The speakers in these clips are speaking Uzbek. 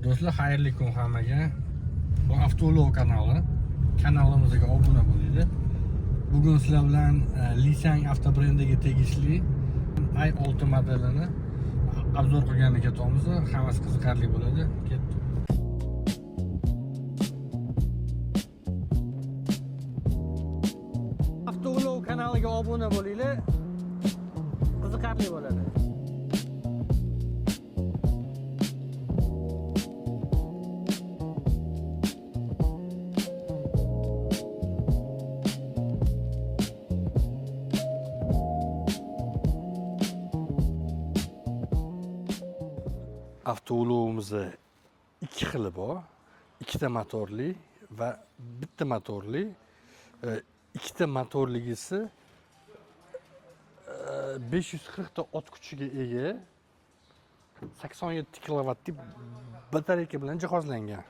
Do'stlar, xayrli kun hammaga. Bu Avtoulov kanali. Kanalimizga obuna bo'linglar. Bugun sizlar bilan Lixiang avtobrendiga tegishli i6 modelini obzor qilgani ketamiz. Hammasi qiziqarli bo'ladi. Ketdik. Avtoulov kanaliga obuna bo'linglar. Qiziqarli bo'ladi. Avtoulovimizni ikki xili bor. Ikkita motorli va bitta motorli. Ikkita motorligisi 540 ta ot kuchiga ega 87 kilovatli batareyka bilan jihozlangan.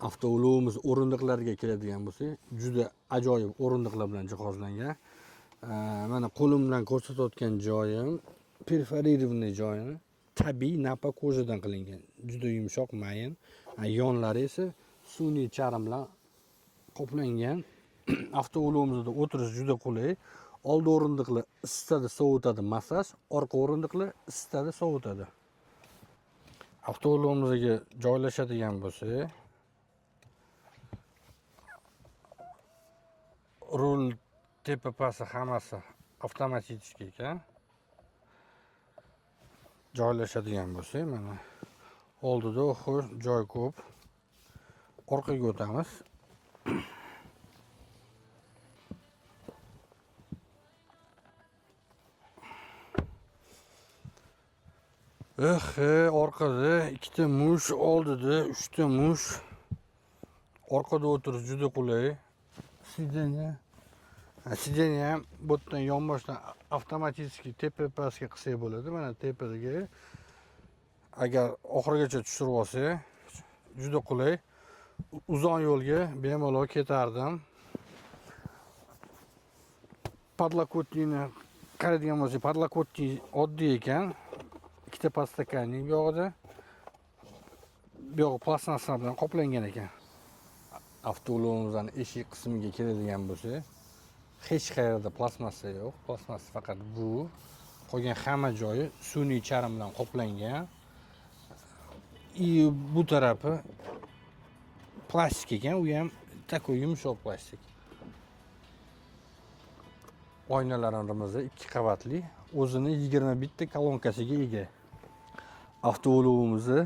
Avtoulovimiz o'rindiqlariga keladigan bo'lsak, juda ajoyib o'rindiqlar bilan jihozlangan. Mana qo'lim bilan ko'rsatayotgan joyim perforированный joyini tabiiy napa kojadan qilingan. Juda yumshoq, mayin. Yonlari esa sun'iy charm bilan qoplangan. Avtoulovimizda o'tirish juda qulay. Oldi o'rindiqlar isitadi, sovutadi, massaj, orqa o'rindiqlar isitadi, sovutadi. Avtoulovimizga joylashadigan bo'lsak, rul tepa pasti hammasi avtomatik ekan. Joylashadigan bo'lsak, mana oldida xo'sh joy ko'p. Orqaga o'tamiz. Orqada ikkita mush, oldida uchta mush. Orqada o'tirish juda qulay. Сиденье. Сиденье ham bu yerdan yonboshdan avtomatik tepa pastga qilsak bo'ladi. Mana tepadagi agar oxirigacha tushirib olsak, juda qulay. Uzoq yo'lga bemalol ketardim. Podlokotnikni qaraydigan bo'lsak, podlokotnik oddiy ekan. Ikkita podstakannik bu yoqda. Bu yog'i plastmassa bilan qoplangan ekan. Avtoulovimizning eshik qismiga keladigan bo'lsak, hech qayerda plastmassa yo'q. Plastmassa faqat bu. Qolgan hamma joyi sun'iy charm bilan qoplangan. И bu tarafi plastik ekan, u ham такой yumshoq plastik. Oynalarimiz ikki qavatli, o'zini 21 ta kolonkasiga ega. Avtoulovimizni